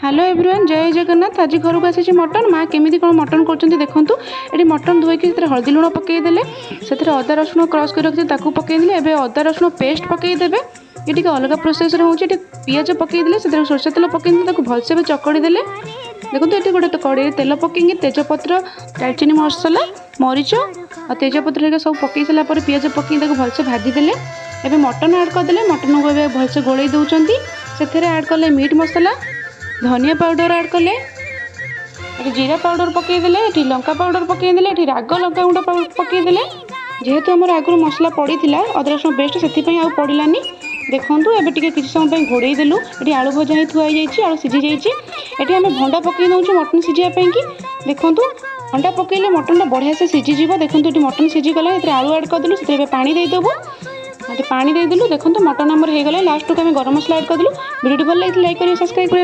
Hello everyone, ଜୟ ଜଗନ୍ନାଥ। ଆଜି ଘରକୁ ଆସିଛି ମଟନ୍। ମା କେମିତି କ'ଣ ମଟନ୍ କରୁଛନ୍ତି ଦେଖନ୍ତୁ। ଏଠି ମଟନ୍ ଧୋଇକି ସେଥିରେ ହଳଦୀ ଲୁଣ ପକାଇଦେଲେ, ସେଥିରେ ଅଦା ରସୁଣ କ୍ରସ୍ କରି ରଖିଥିଲେ ତାକୁ ପକାଇଦେଲେ। ଏବେ ଅଦା ରସୁଣ ପେଷ୍ଟ ପକାଇଦେବେ। ଏ ଟିକେ ଅଲଗା ପ୍ରୋସେସ୍ରେ ହେଉଛି। ଏଠି ପିଆଜ ପକାଇଦେଲେ, ସେଥିରେ ସୋରିଷ ତେଲ ପକାଇଦେଲେ, ତାକୁ ଭଲସେ ଏବେ ଚକଡ଼ି ଦେଲେ। ଦେଖନ୍ତୁ, ଏଠି ଗୋଟେ କଡ଼େଇରେ ତେଲ ପକାଇକି ତେଜପତ୍ର, ଡାଲଚିନି ମସଲା, ମରିଚ ଆଉ ତେଜପତ୍ର ହେରିକା ସବୁ ପକାଇ ସାରିଲା ପରେ ପିଆଜ ପକାଇକି ତାକୁ ଭଲସେ ଭାଜିଦେଲେ। ଏବେ ମଟନ୍ ଆଡ଼୍ କରିଦେଲେ। ମଟନ୍କୁ ଏବେ ଭଲସେ ଗୋଳେଇ ଦେଉଛନ୍ତି। ସେଥିରେ ଆଡ଼୍ କଲେ ମିଟ୍ ମସଲା, ଧନିଆ ପାଉଡ଼ର ଆଡ଼୍ କଲେ, ଏଠି ଜିରା ପାଉଡ଼ର ପକାଇଦେଲେ, ଏଠି ଲଙ୍କା ପାଉଡ଼ର ପକାଇଦେଲେ, ଏଠି ରାଗ ଲଙ୍କା ଗୁଣ୍ଡ ପକାଇଦେଲେ। ଯେହେତୁ ଆମର ଆଗରୁ ମସଲା ପଡ଼ିଥିଲା ଅଦା ରସୁଣ ପେଷ୍ଟ, ସେଥିପାଇଁ ଆଉ ପଡ଼ିଲାନି। ଦେଖନ୍ତୁ, ଏବେ ଟିକେ କିଛି ସମୟ ପାଇଁ ଘୋଡ଼େଇ ଦେଲୁ। ଏଠି ଆଳୁ ଭଜା ହେଇ ଥୁଆ ହେଇଯାଇଛି, ଆଳୁ ସିଝି ଯାଇଛି। ଏଠି ଆମେ ଭଣ୍ଡା ପକାଇ ଦେଉଛୁ ମଟନ୍ ସିଝିବା ପାଇଁକି। ଦେଖନ୍ତୁ, ଭଣ୍ଡା ପକାଇଲେ ମଟନ୍ଟା ବଢ଼ିଆ ସେ ସିଝିଯିବ। ଦେଖନ୍ତୁ, ଏଠି ମଟନ୍ ସିଝିଗଲା। ଏଥିରେ ଆଳୁ ଆଡ଼୍ କରିଦେଲୁ, ସେଥିରେ ଏବେ ପାଣି ଦେଇଦେବୁ। ଏଠି ପାଣି ଦେଇଦେଲୁ। ଦେଖନ୍ତୁ, ମଟନ୍ ଆମର ହେଇଗଲା। ଲାଷ୍ଟକୁ ଆମେ ଗରମ ମସଲା ଆଡ଼୍ କରିଦେଲୁ। ଭିଡ଼ିଓଟି ଭଲ ଲାଗିଥିଲେ ଲାଇକ୍ କରିବେ, ସବସ୍କ୍ରାଇବ୍ କରିବେ।